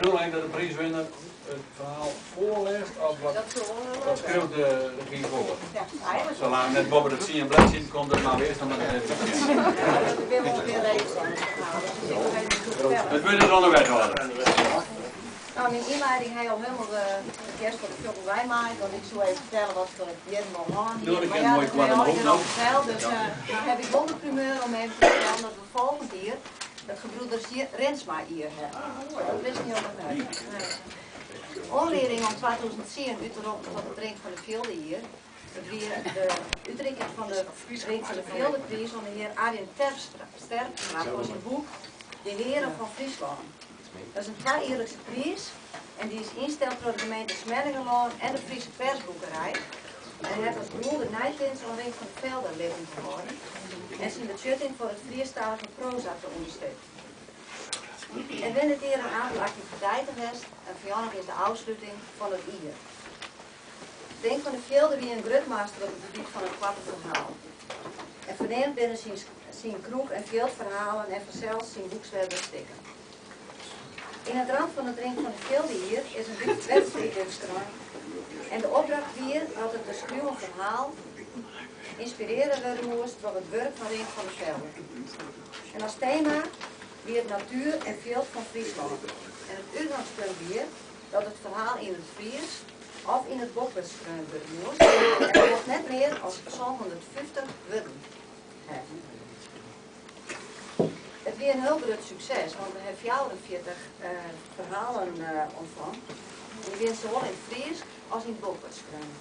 bedoeling dat de priiswinner it ferhaal foarlêst of wat, Dat soe wol hiel wat leuk skriuwt de regy foar? Ja, eigenlijk. Salang't it net boppe de tsien bledsiden komt, dat moatte we earst noch mar even sjen. Ja, der binne wol in pear regels oan it ferhaal, dus ik sil noch even goed fertelle. It wurd is oan de wethâlder. No, myn ynlieding ha jo al hielendal heard fan de fjockel weimakke, want ik soe even fertelle wat foar jierren we al hân Jo, hiene. dat Mar kin ja, moai dat ha koart jo omhoog allegear no. al ferteld, dus no haw ik wol de primeur om even te fertellen dat we folgjend jier it Gebroeders Rinsma jier ha. Dat wisten jo noch net. Nee. Oanlieding om 2010 út te roppen tot it Rink van der Velde jier, dat wie de útrikking fan de Rink van der Veldepriis oan de hear Arjen Terpstra foar syn boek De Hearen fan Fryslân. Dat is in twajierlikse priis en dy is ynsteld troch de gemeente Smellingerlân en de Friese Persboekerij en hat as doel de neitins oan Rink van der Velde libben te hâlden en syn betsjutting foar it Frysktalige proaza te ûndersteunen. Der binne dit jier in oantal aktiviteiten west en fanjûn is de ôfsluting fan it jier. Rink van der Velde wie in grutmaster op it gebiet fan it koarte ferhaal. En ferneamd binne syn kroech en fjildferhalen en fansels syn boekswerbere stikken. Yn it ramt fan it Rink van der Velde jier is in wedstriid útskreaun en de opdracht wie dat it te skriuwen ferhaal ynspirearre wurde moast troch it wurk fan Rink van der Velde. En as tema wie it natuer en fjild fan Fryslân en it útgongspunt wie dat it ferhaal yn it Frysk of yn it Bokwert skreaun wurde moast en it mocht net mear as 750 wurden hawwe. It wie in hiel grut sukses, want we hawwe 44 ferhalen ûntfongen. En dy wiene sawol yn it Frysk as yn it Bokwert skreaun.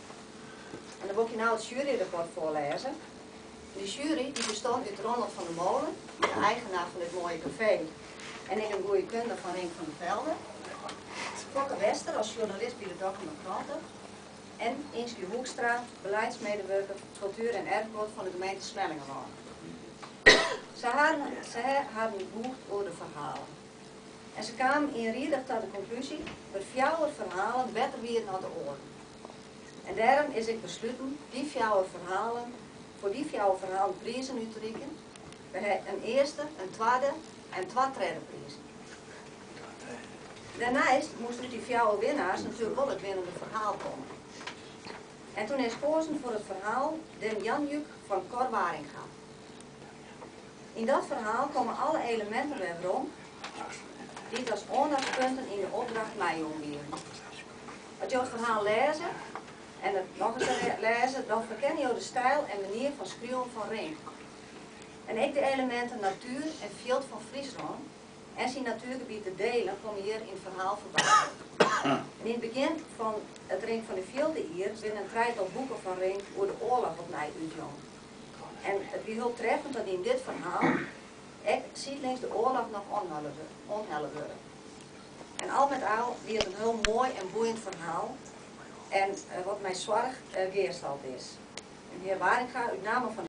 En dan wol ik je no it sjueryrapport foarlêze. Dy sjuery dy bestond út Ronald van der Molen, de eigenaar fan dit moaie kafee en ek in goede kunde fan Rink van der Velde, Fokke Wester as sjoernalist by de Dokkumer Krante en Ynskje Hoekstra, beleidsmedewurker kultuer en erfguod fan de gemeente Smellingerlân. Se ha harren bûgd oer de ferhalen. En se kamen ienriedich ta de konklúzje dat fjouwer ferhalen better wienen as de oaren. En dêrom is ek besluten dy fjouwer ferhalen foar dy fjouwer ferhalen prizen út te riken. We ha in earste, in twadde en twa tredde prizen. Dêrneist moast út dy fjouwer winnaars natuerlik wol it winnende ferhaal komme. En toen is koazen foar it ferhaal Demjanjuk fan Cor Waringa. Yn dat ferhaal komme alle eleminten wer werom dy't as oandachtspunten yn de opdracht meijûn wienen. As jo it ferhaal lêze en it nochris lêze, dan ferkenne jo de styl en manier fan skriuwen fan Rink. En ek de eleminten natuer en fjild fan Fryslân en syn natuergebiet De Deelen komme hjir yn it ferhaal foarby. En yn it begjin fan it Rink van der Velde jier binne in trijetal boeken fan Rink oer de oarloch opnij útjûn. En it wie hiel treffend dat yn dit ferhaal ek sydlings de oarloch noch oanhelle wurde. En al met al wie it in hiel moai en boeiend ferhaal en wat mei soarch gearstald is. En hear Waringa, út namme fan.